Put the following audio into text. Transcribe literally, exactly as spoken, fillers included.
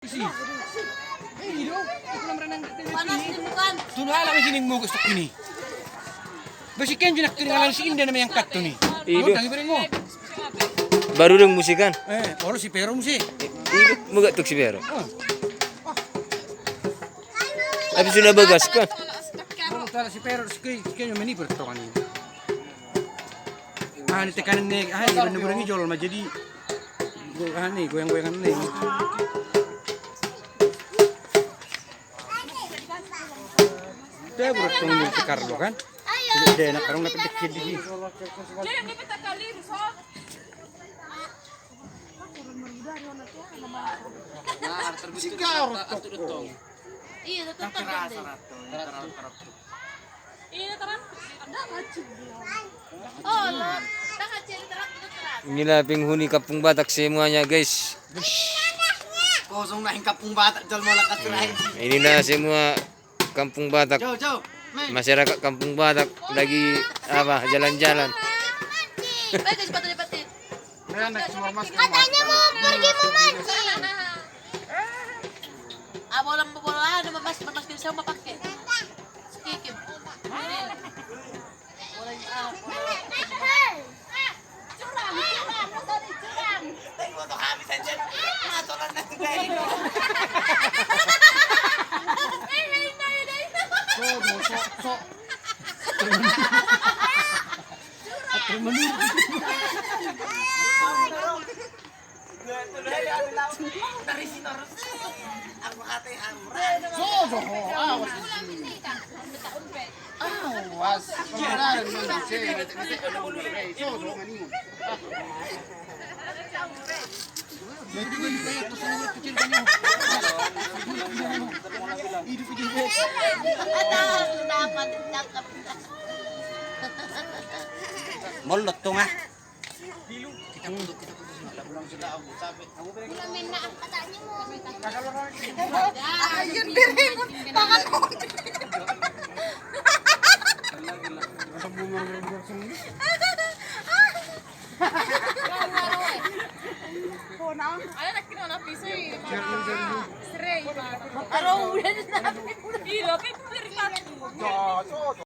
Panas ni bukan. Tuna ala masih ning mogus tak ini. Besi kenji nak kini ngalan si Inda nama yang kat tu ni. Iya. Udah ibarat ngo. Baru dong musik kan? Eh, olo si Pero musik. Iya, moga tuk si Pero. Oh. Habis sudah bagas kan? Olo tala si Pero si Kei, si Kei meni bertongan ini. Ah, ni tekanan ni, ah, ni goyang-goyang ni jolo ma jadi. Go-, ah, ni goyang-goyangan ni. Dia bertemu si Carlo kan? Dia nak karung dapat kecil di sini. Si Carlo. Iya, tetap. Inilah penghuni Kampung Batak semuanya, guys. Kosong naeng Kampung Batak, jol mola kasih lain. Inilah semua Kampung Batak. Jauh, jauh. Masyarakat Kampung Batak lagi apa, jalan-jalan. Katanya mau pergi mau mancing. Ah, bola, bola, ada mas, mas, mas, sama pakai. Sekikim. Bola, ah, bola. Curang, curang, masa ni curang. Tapi foto habis aja. Ah, tolong nanti dari. Eh, eh, eh, eh. Sok, sok, sok. Jojo, awas. Awas. Jojo, maningon. Molot tong ah.